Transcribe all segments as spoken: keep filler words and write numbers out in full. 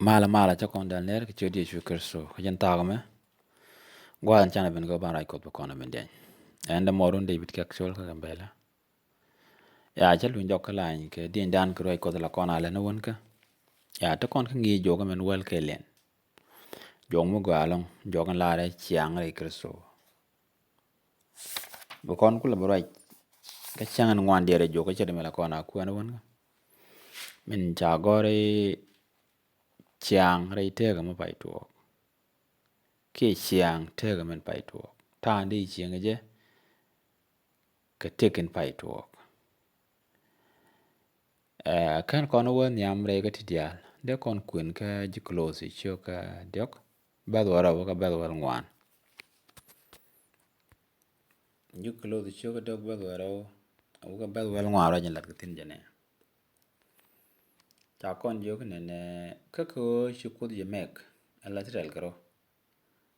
Malä malä cä kɔn dal nɛr kɛ ciöt Yecu Kritho kɛ jɛn thaak mɛ. Gua̱a̱th in canɛ ben kɛ ban rac Kuɔth bi kɔn ɛ ben diɛny. Ɛn dɛ mɔrun David Kɛk Col kä Gambɛla. Ya cä luny jɔk kä lany kɛ diɛnydan kɛ ruac Kuɔth la kɔn a lɛn wän kä. Ya te kɔn kä ŋi̱i̱c juɔk mɛn wäl kɛ liɛn. Juɔk mi gɔaa ɛlɔ̱ŋ, juɔk in larɛ ciaŋ rɛy Kritho. Bi kɔn kulɛ bi ruac kä cäŋ in ŋuan diɛɛr ɛ juɔk kä ce̱t mi la kɔn a kuɛn wän kä. Min ca gɔr i̱ ciaŋ rɛy tëëkä mi pay tuɔɔk. Kiɛ ciaŋ tëëkä min pay tuɔɔk. Ta̱a̱ in di ciaŋ jɛ kɛ tëëk in pay tuɔɔk. Ɛ, kɛn kɔn wä nhiam rɛy kä ti diaal. Dee kɔn kuën kä ji̱ Kulothi ciök kä diɔk, bɛ̈th wä rɛw kä bɛ̈th wä ŋuan. Ji̱ Kulothi ciök kä diɔk bɛ̈th wä rɛw, wä kä bɛ̈th wä ŋuan ruac in lat kɛ thi̱n jɛ nɛ. Ca kɔn jiök nɛnɛ, kä kɛ ɣöö ci Kuoth jɛ mɛk, ala ti rɛl kɛ rɔ.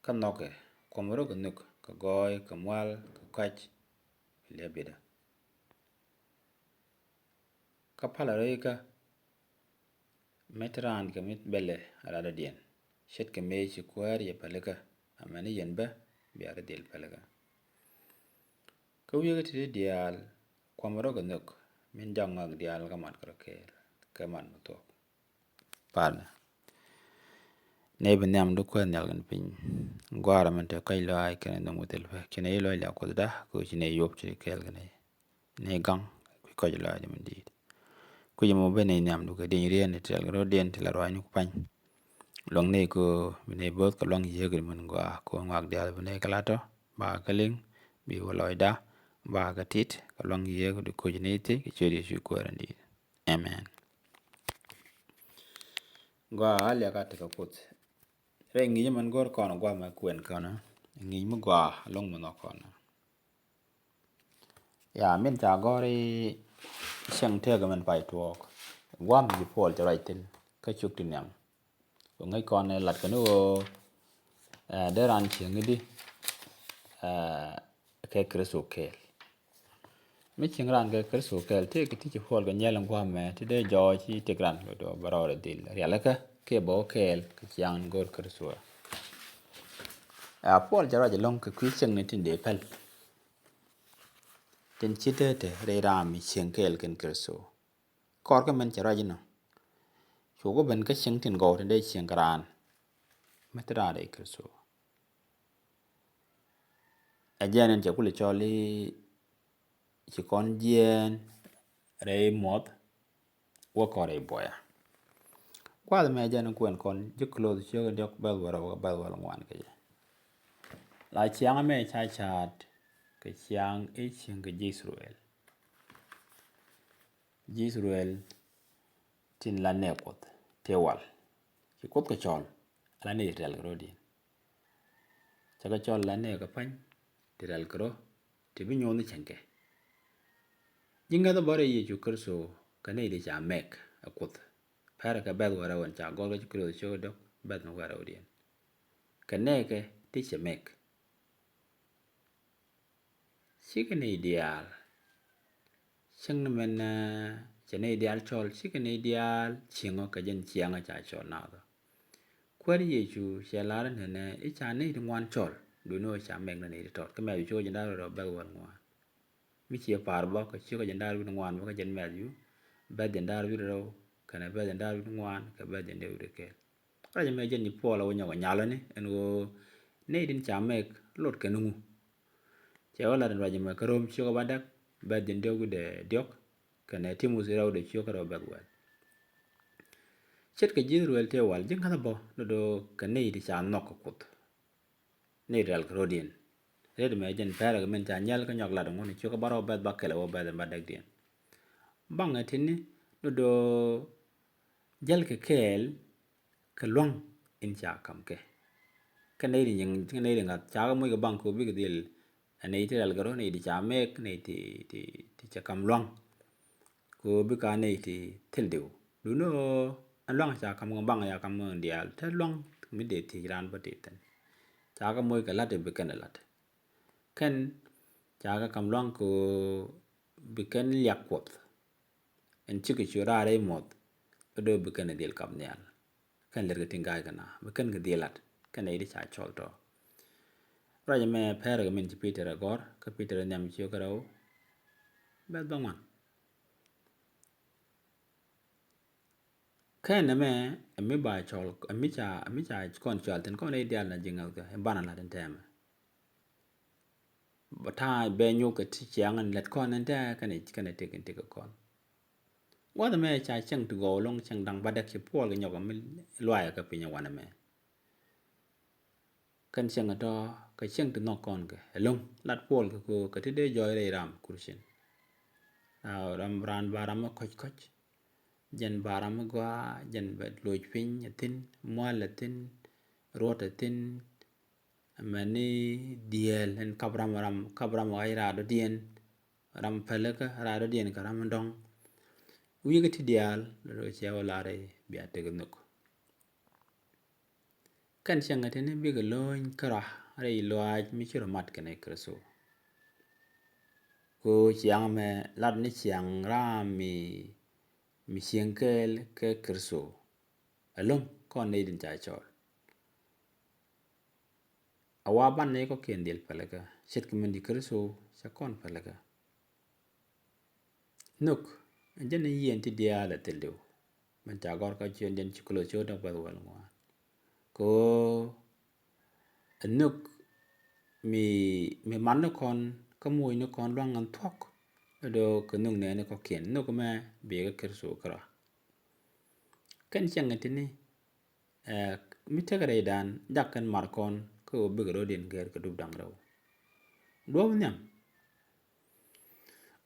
Kä nhɔkɛ, kuɔmɛ rɔ kɛ nhök, kɛ gɔɔy, kɛ mual, kɛ kɔc, liɛp bidä. Kä palɛ rɔ ikä, mɛ ti raan kɛ mi bɛlɛ a radɔdiɛn. Ce̱tkɛ mëë ci kuäär yɛ pälikä, amäni yɛn bä bia rɔ dhil pälikä. Kä wi̱i̱ kä ti ti diaal, kuɔmɛ rɔ kɛ nhök, min jak ŋɔak diaal kä mat kɛ rɔ kɛɛl, kɛ mat mi thuɔ̱k. Palɛ. Nɛ bi nhiam du kuɛth nhial kɛn piny. Gua̱a̱r min te kɔc lɔaac kɛn nhom kɛ thil pek. Ci nɛ i̱ lɔc liak Kuothda, kɛ ci nɛ i̱ yuɔp ci kɛɛl kɛn i̱. Nɛ i̱ gaŋ, kui̱ kɔc lɔaac min di̱i̱t. Kui̱ mɔ ben nɛ i̱ nhiam du kɛ dieny rieen ti rɛl kɛ rɔ̱diɛn ti la ruaacni ku pa̱ny. Luäŋ nɛ i̱ kɛ bi nɛ i̱ bo̱o̱th kɛ luaŋ yiëëk min gɔaa kɛ ŋɔak diaal bi nɛ i̱ kɛ latɔ, ba kɛ liŋ, bi wä lɔcda, ba kɛ tit, kɛ luaŋ yiëëk di koc nɛ i̱ thiec, kɛ ciöt Yecu Kuäär in di̱i̱t. Amen. Gɔaa a liak a tekɛ Kuoth. Rɛy ŋi̱i̱c mɛn go̱r kɔn gua̱a̱th mɛ kuɛn kɔn. Ŋi̱i̱c mi gɔaa lo̱ŋ mi nhɔk kɔn. Ya min ca gɔ̱r i̱ cieŋ tëëkɛ mɛn pay tuɔɔk. Gua̱a̱th mi ji̱ Puɔl cɛ ruac thi̱n kä cuk ti nhiam. Kɛ ŋäc kɔn ɛ lat kɛn ɣöö, ɛ, dee raan cieŋ i̱di, ɛ, kɛ Kritho kɛɛl. Mi cieŋ raan kɛ Kritho kɛɛl, tëëkɛ ti ci Puɔl kɛ nyɛl in gua̱a̱th mɛ, ti dee jɔɔc i̱ tëk raan kɛ dɔ̱ bɛ rɔɔdɛ dhil rialikä kiɛ bɛ wä kɛɛl kɛ ciaŋ in go̱o̱r Kritho. Ɛ, Puɔl cɛ ruac ɛlɔ̱ŋ kɛ kui̱ cieŋni tin dee päl. Tin ci tete rɛy ram mi cieŋ kɛɛl kɛn Kritho. Kɔr kä mɛn cɛ ruac inɔ. Cu kɛ ben kä cieŋ tin gɔw tin dee cieŋ kɛ raan. Mɛ ti raan rɛy Kritho. Ɛ jɛn in cɛ kulɛ cɔl i̱ ci kɔn jiɛɛn rɛy muɔth wä kɔn rɛy buɔya. Gua̱a̱th mɛ ɛ jɛn in kuɛn kɔn ji̱ Kuloth ciök in diɔk bɛ̈th wä rɛw kɛ bɛ̈th wä ŋuan kɛ jɛ. La ciaŋ mɛ ca ca̱a̱t kɛ ciaŋ i̱ cieŋ kɛ ji̱ Ithɛrɛl. Ji̱ Ithɛrɛl tin la nɛ Kuoth tëë wal. Ci Kuoth kɛ cɔl ala nɛ ti rɛl kɛ rɔ̱diɛn. Cɛ kɛ cɔl ala nɛ kɛ pa̱ny ti rɛl kɛ rɔ ti bi nyuɔ̱th ni cieŋ kɛ. Ji̱ ŋäth bä rɛy Yecu Kritho kɛ nɛy ti ca mɛk ɛ Kuoth. Pɛrɛ kɛ bɛ̈th wä rɛw ɛn ca gɔl kɛ ci Kuloth ciök dɔ̱k bɛ̈th mi wä rɛwdiɛn. Kɛ nɛɛkɛ ti cɛ mɛk. Cikɛ nɛy diaal. Cieŋ ni mɛn, eh, cɛ nɛy diaal cɔl, cikɛ nɛy diaal cieŋɔ kɛ jɛn ciaŋɔ ca cɔl nathɔ. Kuäär Yecu cɛ lar nɛnɛ i̱ ca nɛy ti ŋuan cɔl, duundɛ ɣöö ca mɛk ni nɛy ti tɔt. Kä Mɛthiw ciök jiɛn da̱r wi̱cdɛ rɛw bɛ̈th wäl ŋuan. Mi ciɛ pa̱a̱r bä kɛ ciök jiɛn da̱r wi̱cdɛ ŋuan bä kɛ jiɛn Mɛthiw, bɛ̈th jiɛn da̱r wi̱cdɛ rɛw kɛnɛ bɛ̈th jiɛn da̱r wi̱cdɛ ŋuan kɛ bɛ̈th jiɛn da̱r wi̱cdɛ kɛl. Ruac ɛmɛ jɛn ni Puɔl a wä nyɔk a nyalä ni ɛn ɣöö nɛy tin ca mɛk lot kɛn ŋu. Cɛ wä lat in ruac ɛmɛ kä Rom ciök ɛ bädäk bɛ̈th jiɛn diɔ̱k wi̱cdɛ diɔ̱k kɛnɛ Timothi rɛwdɛ ciök kä rɛw bɛ̈th wäl. Ce̱tkɛ ji̱ Ithɛrɛl tëë wal ji̱ ŋäth bä ni do̱ kɛ nɛy ti ca nhɔk kɛ Kuoth. Nɛy ti rɛl kɛ rɔ̱diɛn. Riet mɛ jɛn pɛrɛ kɛ min ca nyɛl kä nyɔk lat ŋun ciök kä bärɔw bɛ̈th bäkɛl ɛ wä bɛ̈th in bädäkdiɛn. Baŋɛ tini ni do̱ jäl kɛ kɛɛl kɛ lua̱ŋ in ca kam kɛ. Kɛ nɛy ti nyiŋ, kɛ nɛy ti ŋa̱th ca kɛ moc kɛ baŋ kɛ wä bikɛ dhil. Ɛ nɛy ti rɛl kɛ rɔ, nɛy ti ca mɛk, nɛy ti, ti, ti ca kam lua̱ŋ. Kɛ ɣöö bikɛ a nɛy ti thil diw. Duundɛ ɣöö ɛn lua̱ŋ ca kam kɛ baŋ ca kam kɛ diaal. Te lua̱ŋ mi dee thiec raan bä tëë thi̱n. Ca kɛ moc kɛ la̱t bi kɛn ɛ la̱t. Kɛn ca kɛ kam lua̱ŋ kɛ ɣöö bi kɛn liak Kuɔth. Ɛn cikɛ ciö raar rɛy muɔth. Kä do̱ bi kɛn ɛ dhil kam nhial. Kɛn lɛr kɛ tin ga̱a̱c kɛ na mi kɛn kɛ dhil lat kɛn nɛy ti ca cɔl tɔ. Ruac ɛmɛ pɛr kɛ min ci Peter ɛ gɔ̱r, kä Peter ɛ nhiam ci kä rɛw bɛth bä ŋuan. Kɛn ɛmɛ ɛmi ba cɔl, ɛmi ca, ɛmi ca kɔn cɔal thin kɔn nɛy diaal na ji̱ ŋäth kɛ, ɛn banɛ lat ɛn tɛmɛ. Ba ta̱a̱ bɛ nyuk kɛ ti ciaŋ ɛn lɛt kɔn ɛn tɛ kɛn ɛ, kɛn ɛ tëk ɛn tëk kɛ kɔn. Gua̱th ɛmɛ ca cieŋ ti gɔw ɛlɔ̱ŋ, cieŋ da̱ŋ bädäk ci Puɔl kɛ nyɔk ɛmi luaayɛ kä piny ɛ wanɛ mɛ. Kɛn cieŋ ɛ tɔ kɛ cieŋ ti nhɔk kɔn kɛ ɛlɔ̱ŋ, lat Puɔl kɛ kɛ ti dee jɔɔc rɛy ram Kurcin. Ram, ram ba ram ɛ kɔc kɔc. Jɛn ba ram ɛ gɔaa, jɛn bɛ loc piny ɛ thi̱n, mual ɛ thi̱n, ruɔt ɛ thi̱n, amäni dieel ɛn kap ram, ram kap ram ɣa̱c raadɔdiɛn, ram pälikä raadɔdiɛn kɛ ram in dɔ̱ŋ. Wi̱i̱ kä ti diaal lɔ ciɛ wä lar i̱ bia tek nhök. Kɛn ciaŋ ɛ tini bikɛ lo̱ny kärɔa rɛy lɔaac mi ci rɔ mat kɛnɛ Kritho. Ko ciaŋ mɛ lat ni ciaŋ ram mi, mi cieŋ kɛɛl kɛ Kritho. Ɛlɔ̱ŋ kɔn nɛy din ca cɔl. A wa ban nɛy kɔ̱kiɛn dhil pälikä ce̱tkɛ min di Kritho ca kɔn pälikä. Nhök ɛn jɛn ni yiɛn ti diaal ɛ thil diw. Min ca gɔr kä ciöt jɛn ci Kuloth ciöt dɔk bäth wäl ŋuan. Ko ɛ nhök mi, mi man ni kɔn kä muɔc ni kɔn luaŋ ɛn thuɔ̱k. Ɛ do̱ kɛ nhök nɛɛni kɔ̱kiɛn, nhök mɛ bikɛ Kritho kärɔa. Kɛn ciaŋ ɛ tini Ɛ, mi tekɛ rɛydan jak kɛn mar kɔn kä ɣöö bikɛ rɔ̱diɛn gɛr kɛ dup da̱ŋ rɛw. Duɔ̱ɔ̱p nhiam.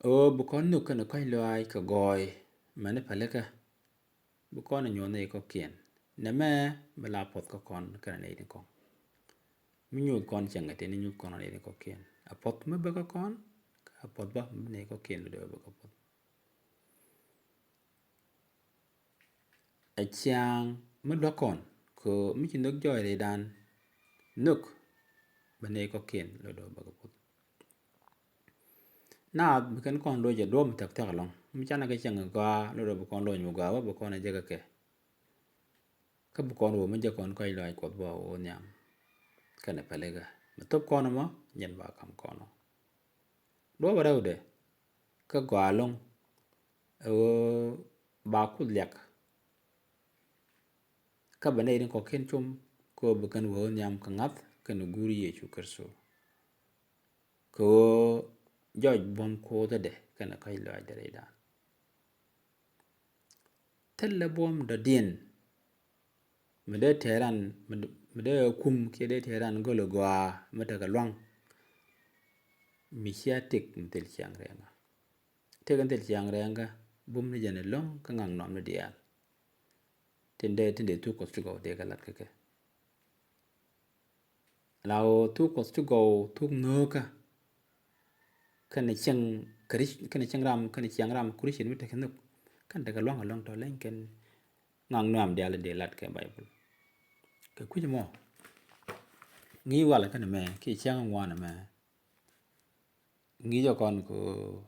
Ɣöö bi kɔn nhök kɛnɛ kɔ̱a̱c lɔaac kɛ gɔɔy mɛni pälikä. Bi kɔn ɛ nyuɔ̱th nɛy kɔ̱kiɛn. Nɛmɛ bi la puɔth kä kɔn kɛnɛ nɛy ni kɔ̱ŋ. Mi nyuuth kɔn cieŋ ɛ tini nyuuth kɔn nɛy ni kɔ̱kiɛn. A puɔth mi bä kä kɔn, kä a puɔth bä mi nɛy kɔ̱kiɛn dee bä kä puɔth. Ɛ ciaŋ mi luäk kɔn kɛ mi ci nhök jɔɔc rɛydan nhök bɛ nɛy kɔ̱kiɛn lɔ dɔ̱ bɛ kɛ puɔth. Naath bi kɛn kɔn loc ɛ duɔ̱ɔ̱p mi thia̱k thia̱k ɛlɔ̱ŋ mi canɛ kɛ cieŋ ɛ gɔaa lɔ dɔ̱ bi kɔn loc mi gɔaa wä bi kɔn ɛ jek ɛ kɛ. Kä bi kɔn wä mi jek kɔn kɔ̱a̱c lɔaac Kuɔth bä wä nhiam kɛnɛ pälikä mi thop kɔn ɛmɔ jɛn ba ka̱m kɔn ɔ. Duɔ̱ɔ̱p ɛ rɛwdɛ kä gɔaa ɛlɔ̱ŋ ɛ ɣöö ba Kuoth liak. Kä bɛ nɛy ni kɔ̱kiɛn com kä ɣöö bi kɛn wä nhiam kɛ ŋa̱th kɛnɛ guur Yecu Kritho. Kɛ ɣöö jɔc buɔ̱m Kuoth ɛ dɛ kɛnɛ kɔ̱a̱c lɔaacdɛ rɛydan. Thilɛ buɔ̱m dɔ̱diɛn mi dee tɛɛran mi dee kum kiɛ dee tɛɛran gɔl ɛ gɔaa mi tekɛ luaŋ. Mi cia tëk mi thil ciaŋ rɛɛŋä. Tëk in thil ciaŋ rɛɛŋä bum ni jɛn ɛlɔ̱ŋ kä ŋa̱ŋ nɔm ni diaal. Tin dee tin dee thuk Kuɔth ti gɔw dee kɛ lat kä kɛ. La ɣöö thuk Kuɔth ti gɔw thuk nhöökä. Kɛnɛ cieŋ Kri-, kɛnɛ cieŋ ram, kɛnɛ ciaŋ ram Christian mi tekɛ nhök. Kɛn tekɛ luaŋ ɛlɔ̱ŋ tɔ leny kɛn ŋa̱ŋ nuam diaal dee lat kɛ Baibol. Kɛ kui̱c mɔ ŋi̱i̱c walɛ kɛnɛ mɛ kiɛ ciaŋ ŋuan ɛmɛ. Ŋi̱i̱cɛ kɔn kɛ ɣöö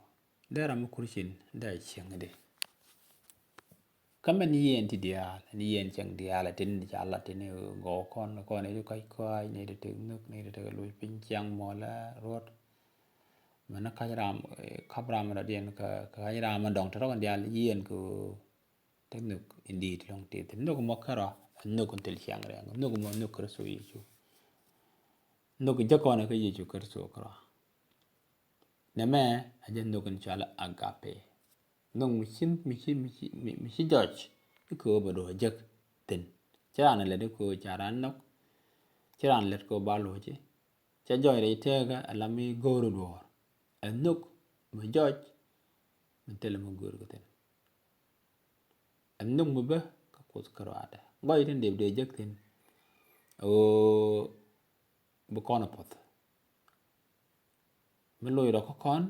dee ram mi Christian dee a cieŋ di. Kä mɛn yiɛn ti diaal, ɛn yiɛn cieŋ diaal ɛ tin ca lat tin gɔw kɔn, kɔn nɛy ti kɔ̱a̱c kɔ̱a̱c, nɛy ti tek nhök, nɛy ti tek loc piny ciaŋ muɔlɛ ruɔt. Mɛn ni ka̱c ram, eh, kap ram rɔ̱diɛn kä, kä ka̱c ram mi dɔ̱ŋ te rɔ̱kɛn diaal yiɛn kɛ ɣöö te nhök in di̱i̱t lɔ̱ŋ tëë thi̱n. Nhök mɔ kärɔa, nhök in thil ciaŋ rɛɛŋ, nhök mɔ nhök Kritho Yecu. Nhök in jek kɔn kä Yecu Kritho kärɔa. Nɛmɛ a jɛ nhök in cɔal agape. Nhök mi ci, mi ci, mi ci, mi, mi ci jɔc i̱ kɛ ɣöö bɛ duɔ̱ɔ̱c jek thi̱n. Ci raan lɛt i̱ kɛ ɣöö ca raan nhɔk. Ci raan lɛt kɛ ɣöö ba lo̱ci. Ca jɔc rɛy tëëkä ala mi go̱o̱r i̱ duɔ̱ɔ̱r. Ɛ nhök mi jɔc mi thilɛ mi go̱o̱r kɛ thi̱n. Ɛ nhök mi bä kä Kuoth kärɔadɛ. Gɔɔy tin dee dee jek thi̱n. Ɛ ɣöö bi kɔn ɛ puɔth. Mi loc rɔ kä kɔn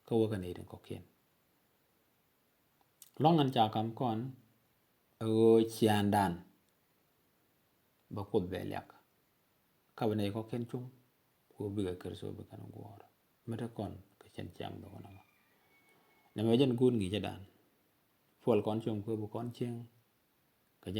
kä wä kɛ nɛy tin kɔ̱kiɛn. Lɔ̱ŋ ɛn ca ka̱m kɔn ɛ ɣöö ciaaŋdan bɛ Kuoth bɛ liak. Kä bɛ nɛy kɔ̱kiɛn com kɛ ɣöö bikɛ Kritho bi kɛn guɔ̱ɔ̱r. Mi te kɔn kɛ cɛn ciaŋ bɛ kɔn ɛmɔ. Nɛmɛ jɛn guut ŋi̱i̱cädan. Puɔl kɔn com kɛ ɣöö bi kɔn cieŋ